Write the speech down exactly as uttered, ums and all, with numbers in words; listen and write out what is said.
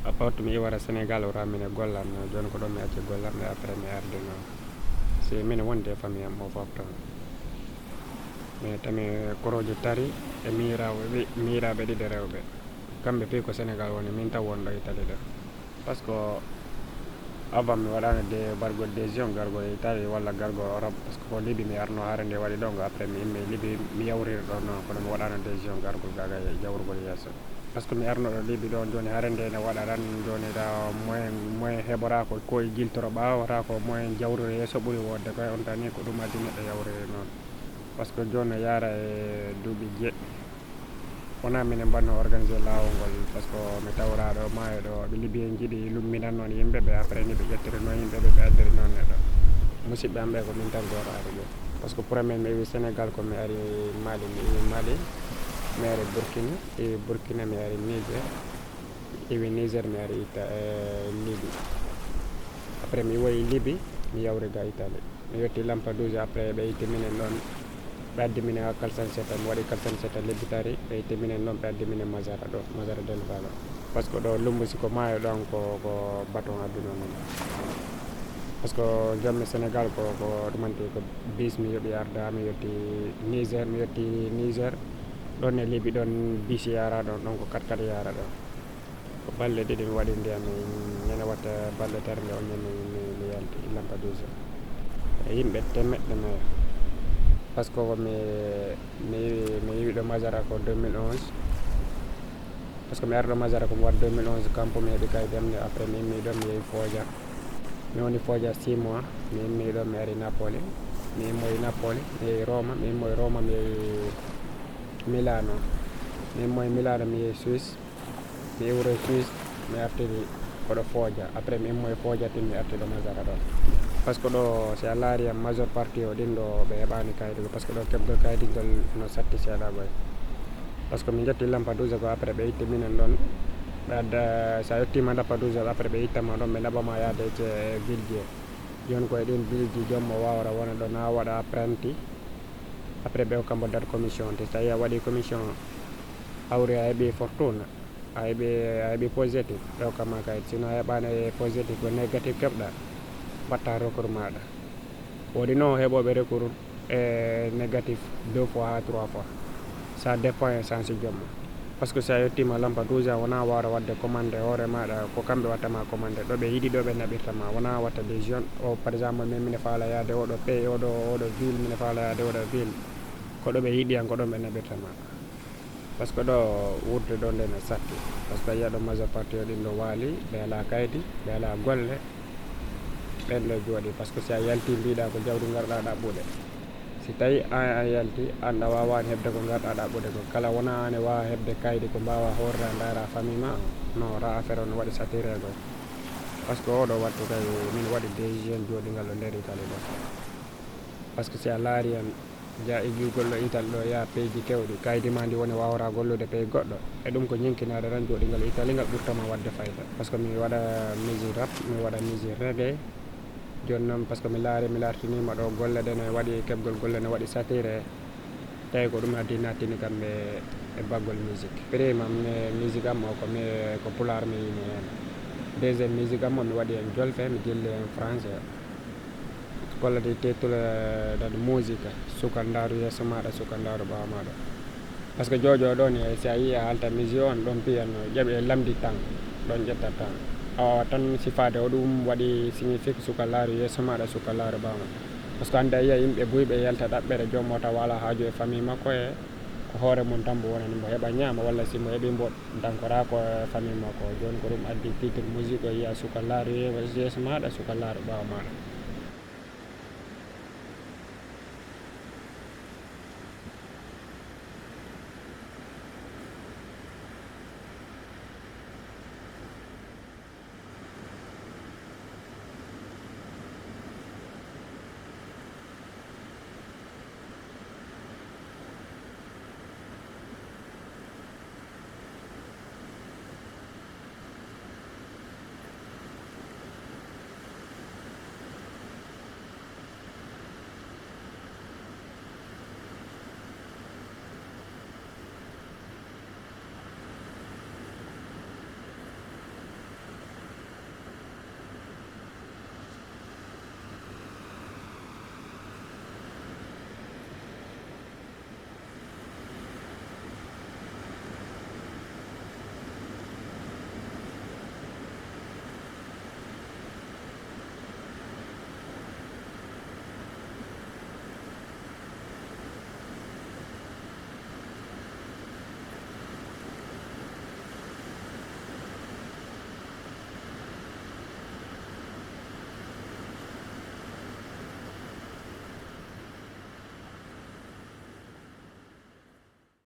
À part mi iwara Sénégal, wara mine gollan, jooni ko ɗon mi acci gollan, mais après mi arde non. Si mine wonde e famille am o fof toon. Mais tami korooji tari e miiraaɓe, miiraaɓe ɗiɗi rewɓe. Kamɓe fii ko Sénégal woni, min tan wonɗo Italie ɗo. Parce que avant mi waɗaano de bargol décision gargol e Italie walla gargol Europe, parce que ko Libi mi arno haare nde waɗi ɗon, après mi immi Libi mi yawriri ɗon non, kono mi waɗaano décision gargol gaga e jawrugol yeeso. Parce que mi arno ɗo Libi ɗon, jooni haare nde ne waɗa tan, jooni ɗa moyen, moyen heɓora ko, ko e jiltoro ɓaawo, wata ko moyen jawriro yeeso ɓuri wodde, koye on tani ko ɗum addi neɗɗo yawriri non. Parce que jooni no yaara e duuɓi jeɗɗi. Wonaa minen mbanno organiser laawol ngol, parce que mi tawraa ɗo maayo ɗo, ɓe Libi en njiɗi lumminannoon yimɓe ɓe, après ni ɓe ƴettirino yimɓe ɓe, ɓe addiri noon neɗɗo. Musidɓe am ɓe ko min tan gooto ari ɗo. Parce que premier mi iwi Sénégal ko mi ari Mali, mi iwi Mali, mi ari Burkina, iwi Burkina mi ari Niger, iwi Niger mi ari Ita-, eh, Libi. Après mi woyi Libi, mi yawri ga Italie. Mi yotti Lampedusa, après ɓe itti minen ɗon, ɓe addi minen ha Caltanissetta, mi waɗi Caltanissetta lebbi tati, ɓe itti minen ɗon, ɓe addi minen Mazara ɗo, Mazara del Vallo. Parce que ɗo Lumbusi ko maayo ɗon, ko, ko baton adduno non. Parce que jommi Sénégal ko, ko ɗumanti ko bis mi yoɓi arda, mi yotti Niger, mi yotti Niger, ɗon e Libi ɗon bis yara ɗon, ɗon ko quatre quatre yara ɗon. Ko balɗe ɗiɗi mi waɗi ndiyam, mi, nene watta balɗe tati nde o ñami mi, mi yalti Lampedusa. E yimɓe temeɗɗe nayo. Parce que ko mi, mi, mi yiwi ɗo Mazara ko deux mille onze. Parce que mi ari ɗo Mazara ko mi waɗi deux mille onze, kampo mi heɓi kaydi am ni, après mi immi ɗo mi yehi Foggia. Mi woni Foggia six mois, mi immi ɗo mi ari Napoli. Mi immoyi Napoli, mi yehi Roma, mi immoyi Roma, mi yehi Milano. Mi immoyi Milano, mi yehi Suisse. Mi iwroy Suisse, mi artiri ko ɗo Foggia. Après, mi immoyi Foggia tin, mi arti ɗo Mazara ɗo. Parce que ɗo, si a laari en, majeure partie o ɗin ɗo ɓe heɓaani kaydi ko, parce que ɗo keɓgol kaydi ngol no satti seeɗa koy. Parce que min njetti Lampedusa ko après ɓe itti minen ɗon. Ɓe adda, si a yettiima Lampedusa, après ɓe ittama ɗon, ɓe naɓama yaade e ville ji. Jooni ko e ɗin ville ji, joom mo waawra wona ɗo, na waɗa apprenti. Après ɓe hokka mo date commission, te so tawi a waɗi commission, hawri a heɓi fortune. A heɓi, a heɓi positif, ɓe hokka ma kayit. Sinon a heɓaani positif, ko négatif keɓɗa, mbatta recours maaɗa. Woodi non heɓooɓe recours e négatif deux fois haa trois fois. Ça dépend e chance joom mum. Parce que si a yettiima Lampedusa, wonaa waawra waɗde commande hoore maaɗa, ko kamɓe watta ma commande. Ɗo ɓe yiɗi, ɗo ɓe naɓirta ma. Wonaa watta décision, o, par exemple, min mine faala yaade oɗo pays, oɗo, oɗo ville, mine faala yaade oɗo ville. Ko ɗo ɓe yiɗi an, ko ɗon ɓe naɓirta ma. Parce que ɗo wuurde ɗo nde no satti. Parce que a yiya ɗo majeure partie o ɗin ɗo waali, ɓe alaa kaydi, ɓe alaa golle, ɓen ɗo jooɗi. Parce que si a yalti mbiɗa ko jawdi ngarɗa ɗaɓɓude. Si tawi an a yalti, an a waawani heɓde ko ngarɗa ɗaɓɓude ko. Kala wona an e waawa heɓde kaydi ko mbaawa hoorra ndaara famille ma, no ra affaire on waɗi satirego. Parce que oɗo wattu kay min waɗi décision jooɗingal ɗo nder Italie ɗo. Parce que si a laari en, Ja, iggugol ɗo Italie ɗo, yaha peyji kewɗi, kaydi ma ndi woni waawra gollude pey goɗɗo. E ɗum ko ñinkinaade tan jooɗingal Italie ngal ɓurta ma waɗde fayda. Parce que mi waɗa musique rap, mi waɗa musique reggae. Jooni noon, parce que mi laari, mi lartiniima ɗo golle ɗe no waɗi, keɓgol golle no waɗi satiré. Tawi ko ɗum addi nattini kam e, e baggol musique. Prima mi, musique am o ko mi, ko pulaar mi yini heen. Deuxième musique am o mi waɗi heen jolfe, mi dilli heen français. Kollade titre, eh, musique, suka ndaaru yeeso maaɗa, suka ndaaru ɓaawo maaɗa. Parce que jojo ɗo ni, si a yii a halta musique on ɗon piyan no ƴeɓe lamdi tan, ɗon ƴetta tan. A waawat tan sifaade o ɗum waɗi signifique suka laaru yeeso maaɗa, suka laaru ɓaawo maaɗa. Parce que hannde a yiya yimɓe buy ɓe yalta ɗaɓɓere joom mota wala haaju e famille makko e ko hoore mum tan mbo wonani mbo heɓa ñaama walla si mo heɓi mbo dankora ko e famille makko. Jooni ko ɗum addi titre musique o yiya suka laaru ye-, yeeso maaɗa, suka laaru ɓaawo maaɗa.